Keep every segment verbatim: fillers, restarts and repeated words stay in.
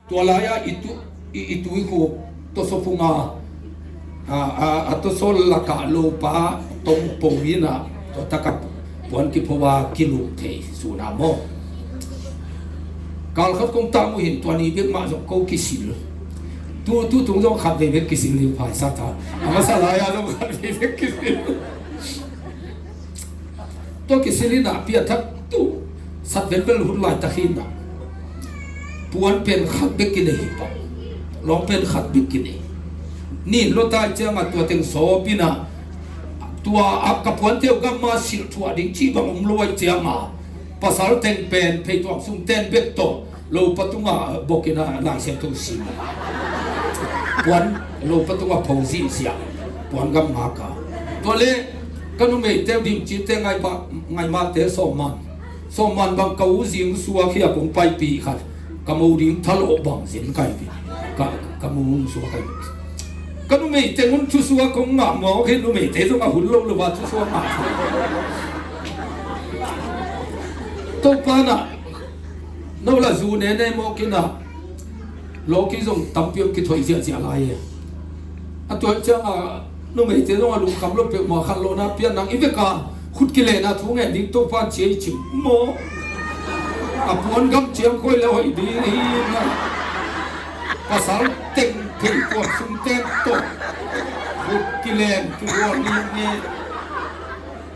Tua lai-a i tu, i, i tuikhuk tawsaw phunga, a, a, a tawsaw lakah lopa tong po in a, tua takah puan kipho a kilum thei suna maw. Kalkhat kong tang uh hin tua ni bek mah zong ko kisil. Tu, tu tung zong khat vei bek kisil ding phaisa ta. A masa lai-a zong khat vei bek kisil. Tua kisil in a pianthak tu sat velvel hun laitak hi in a, puan pen khat bek kinei hi pah. Lawng pen khat bek kinei. Nin lua tai ciang a tua teng sawp in a, tua a ka puante uh gam ma silh thuah ding cih bang om lo ai ciang a, pasal teng pen phei tuang sung ten bek tawh lopa tungah bok in a Lai Siangtho sim. Puan lopa tungah pho zihziah, puan gam ngak a. Tua leh ka numeite uh Ding Cin te, Ngai Ba, Ngai Mate, Sawm Man. Sawm Man bang ka u zing suak hi a kong paipih khat. Ka mo ding thalawh bang zin kai pi. Ka, ka mo suak kai. Ka numeite un thusuak kong ngah mawk hi, numeite zong a hun lo lo a thusuak ngah. Topa na, no la zu ne ne mawk in a, lawki zong tampi om kithoih ziahziah lai e. A tua ciang a, numeite zong a lungkham lo peuhmah khat lawhna pian nang i vek a, khut kilen a thu ngen ding Topa in ci ei cim maw. A puan gam ciang khuai le hoih ding hi na. Pasal teng phei tuak sung ten tawh khut kilen kihual ni nge.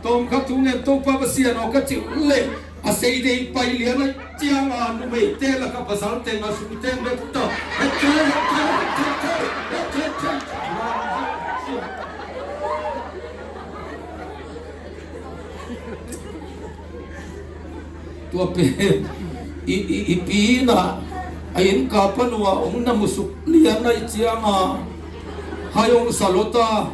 Tawm kha thu ngen Topa Pasian aw ka cih leh a seidei pai lian a ciang a numeite lakah pasal teng a sung ten bek tawh. Tua pen i, i, i pi in a, a inn ka pan uh a hong na musuk lian a i ciang a hai hong sa lo ta.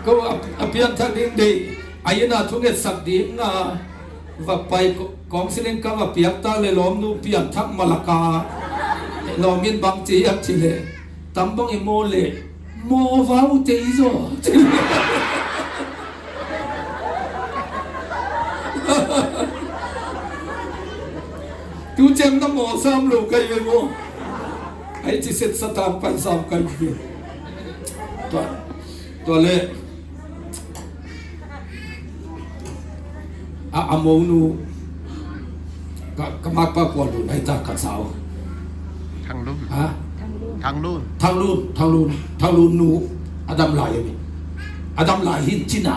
Ko a, a pianthak ding deih a inn a thungetsak ding a va pai ko-, counseling ka va piak ta le lawmnu pianthak malaka lawm in bang ci hiam ci le tam bang i maw le maw va u te i zaw. Tu ciang na maw sam lo kai ve maw. Ai ci set sa tang pai sam kai ve. Tua, tua le a, a monu ka, ka makpa kua lun ai ta ka sau. Thang Lun. Ha? Thang Lun. Thang Lun. Thang Lun, Thang Lun, Thang Lun nu a dam lai a mi. A dam lai hin cina.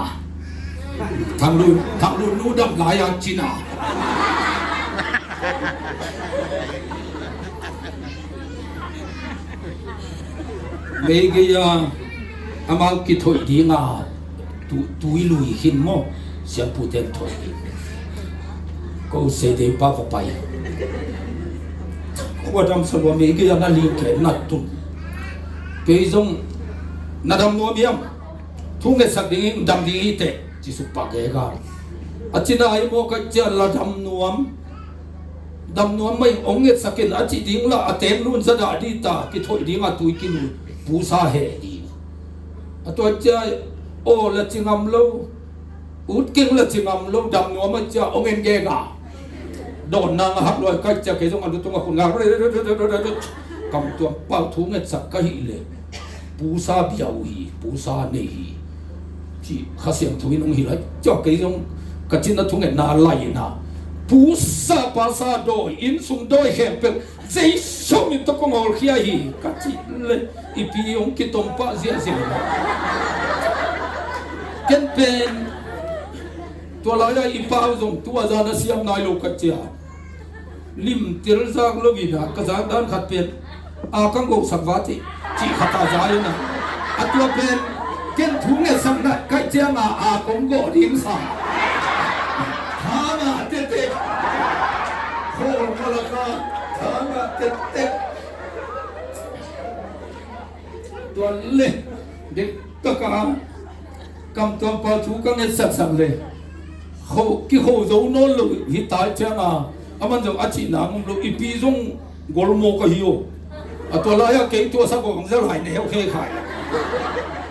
Thang Lun, Thang Lun nu dam lai a cina. Meigei a amau kithoih ding a tu, tui lui khin maw, siangputen thoih ding. Ko seidei pa va pai. Khua dam sa lua, meigei a na ling kei na tun. Kei zong na dam nuam hiam? Thu ngetsak ding hi, dam ding hi teh, ci suk pah kei ka. A cina hi maw ka cia la dam nuam. Dam nuam mai hong ngetsak in a cih ding la a teng lun za dah dih ta, kithoih ding a tui kilun pusa heh ding. A tua cia aw la ci ngam lo, ut keng la ci ngam lo, dam nuam a cia hong en gega. Dawn nang a hak luai kai cia kei zong a lutung a khun nga. Kam tuam pau thu ngetsak ka hih leh pusa bia uh hi, pusa nei hi. Ci Kha Siangtho in hong hilh lai. Cia kei zong ka cina thungetna laina pusa pasa dawi, innsung dawi khempeuh Jesu min tawh kong hawlkhia hi ka cih leh i pi hong kitom pah ziahziah hi. Ken pen tua lai-a i pa uh zong tua zan a siam nai lo ka cia. Limtel zak lo in a ka zak dan khat pen a kang gosak va cih, cih khat a za in a. A tua pen ken thu ngetsak na kaih ciang a a kong gawh ding sa. Hang a tete. Khol malaka hang a tete. Tua le dek taka kam tuam pau thu ka ngetsaksak le kho, kikho zo nawn lo hi tai cianga a man zong a cihna ngom lo, i pi zong golmaw ka hi aw. A tua lai-a kei tua sa gawng za lai neu khe khai.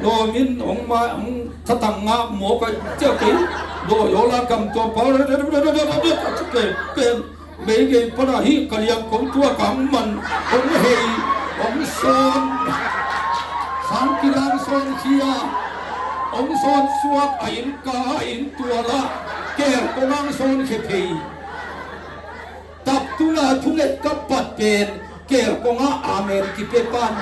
Lawm in hong ma hong thatang ngah maw ka cia kei dawi aw la kam tuam pau pen Meigei pana hi ka liang kong tua kang man hong hei, hong sawn, sang kilang sawn khia, hong sawn suak a inn ka a inn tuala ker kong ang sawn khe thei. Tap tuna thunget ka pat pen ker kong a amen kipia pan.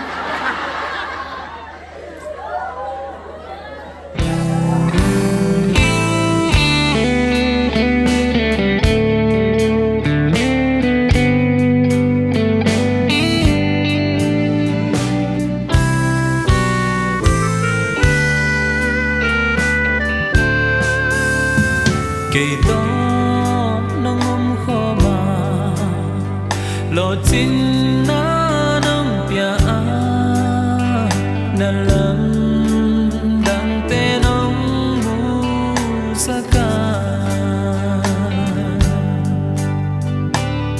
Kei tawh nong om khawm a, lawhcinna nong pia a, na lamdangte nong musak a,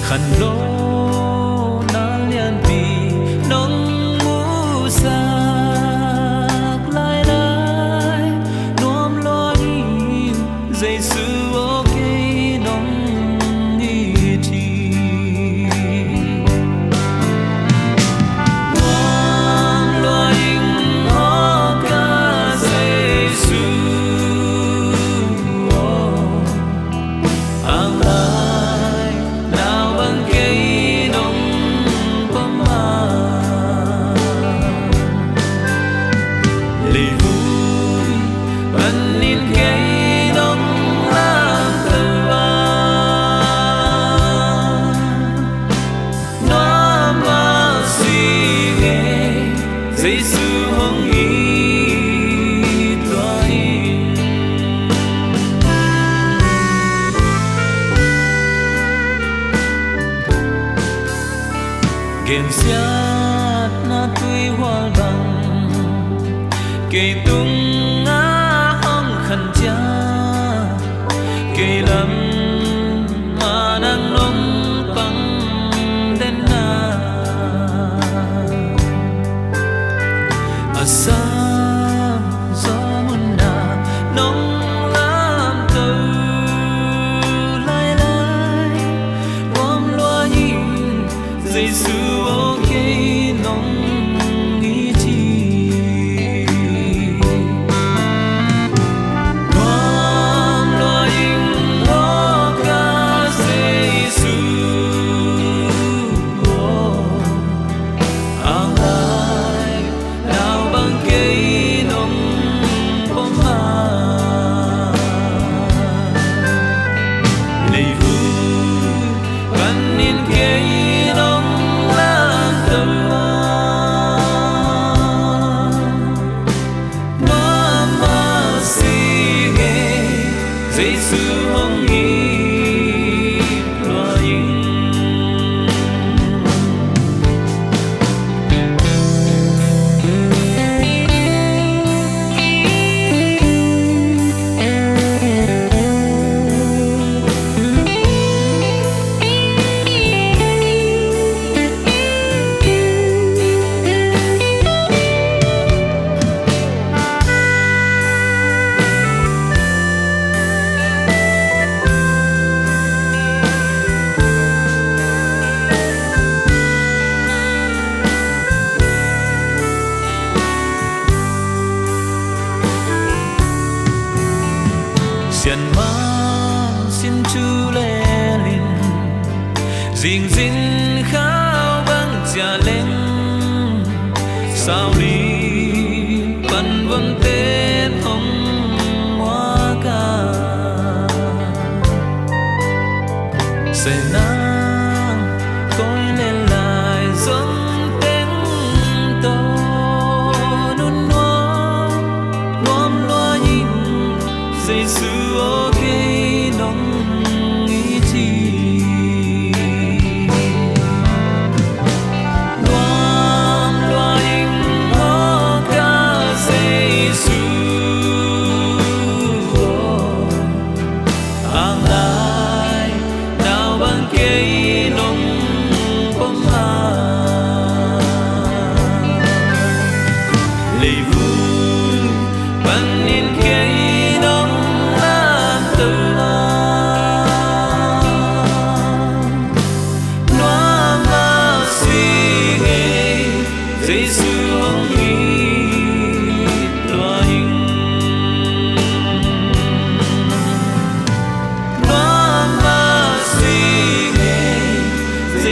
khanlawhna lianpi nong musak lailai, nuam lua ing Jesu aw, kei nong it hi. Nuam lua ing aw ka Jesu aw, ang lai nau bang kei nong pom a, leivui panin kei nong lamto a, nuam mah si ngei, Jesu hong it lua ing. Gensiatna tuihual bang kei tungah hong khan ciang, kei lam ah nang nong pang den a, a sang zaw mun ah nong lamto lailai, nuam lua ing Jesu aw, kei nong it hi. Nuam lua ing aw ka Jesu aw, ang lai nau bang kei nong pom a, leivui panin kei nong lamto a, nuam mah si ngei, Jesu hong it lua ing. Sianmang sin cu lel in, zingzin khau bang cia leng, sauli pan vonte hong muak a, senang koi le lai zong teng tawh nunnuam, nuam lua ing Jesu aw, kei nong it hi. Nuam lua ing aw ka Jesu aw, ang lai nau bang kei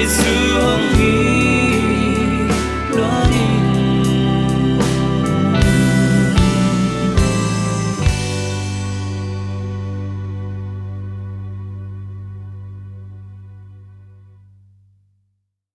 Jesu